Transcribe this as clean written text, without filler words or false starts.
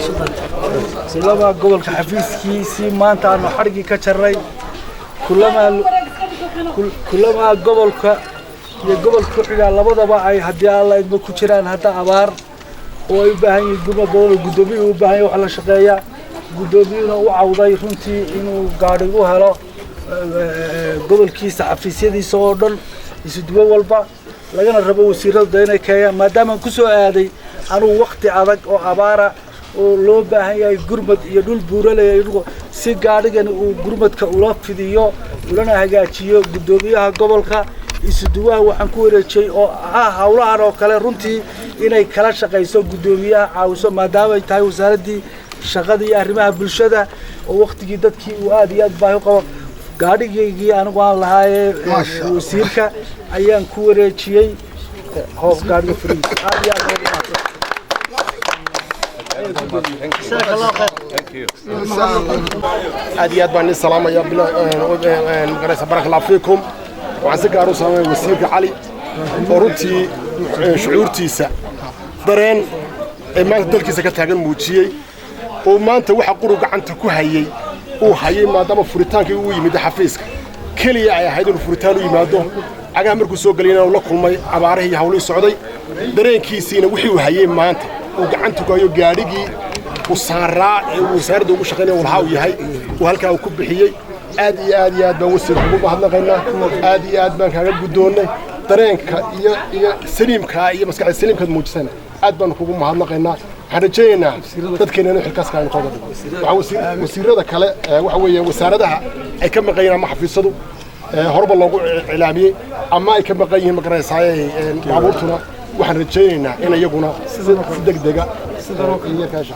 Kulamaa gobolka xafiiskiisii maanta aanu xadhiggii ka jarray, kulamaa gobolka iyo gobolka ku xigaa labadaba ay haddii Alla idmo ku jiraan hadda abaar oo ay u baahan yihiin gurmad badan oo guddoomiyuhu u baahan yahay wax la shaqeeya. Guddoomiyuhuna u cawday runtii inuu gaadhi u helo gobolkiisa, xafiisyadiisa oo dhan, isuduwo walba lagana rabo wasiiradu da inay keeyaan. Maadaamaan ku soo aaday anugu wakti adag oo abaara oo loo baahan yahay gurmad iyo dhul buuraley, si gaadhigani uu gurmadka ula fidiyo ulana hagaajiyo, guddoomiyaha gobolka, isuduwaha waxaan ku wareejiyey oo ah howlahan oo kale runtii inay kala shaqayso guddoomiyaha, caawiso, maadaama ay tahay wasaaraddii shaqada iyo arrimaha bulshada oo waktigii dadkii uu aad iyo aad baahi u qabo. Gaadhigaygii anigu aan lahaayee wasiirka ayaan ku wareejiyey hoof gaadhiga furihiisa. Aad iyo aad ugu mahadsan. Aad iyo aad baan idin salaamaya, magaraysa. Baraka Allah fiikum. Waxaan si gaar u salaamaya wasiirka Cali oo runtii shucuurtiisa dareen ee maanta dalkiisa ka taagan muujiyey, oo maanta waxa quru gacanta ku hayey uu hayay, maadaama furitaankii uu yimid xafiiska keliya ay ahayd inuu furitaan u yimaado. Cagaha markuu soo gelayna uu la kulmay abaarihii iyo hawlihii socday, dareenkiisiina wixii uu hayey maanta uu gacanta ku hayo, gaadhigii uu saaraa ee uu wasaaradda ugu shaqaynaya walhaa uu yahay uu halkaa uu ku bixiyey. Aad iyo aad iyo aad baan wasiir kugu mahadnaqaynaa, aad iyo aad baan kaaga guddoonnay dareenka iyo saliimkaa iyo maskaxda saliimkaad muujisana, aad baanu kugu mahadnaqaynaa. Waxaan rajaynaynaa dadkeena inuu xilkaas kale aynu ka wada dhigo. Waxaa wasiirada kale waxa weeye wasaaradaha ay ka maqan yihiin ama xafiisyadu horeba loogu cilaamiyey ama ay ka maqan yihiin, magaranaysaaye, baabuurtuna, waxaan rajaynaynaa in iyaguna si degdega iyo kaasha.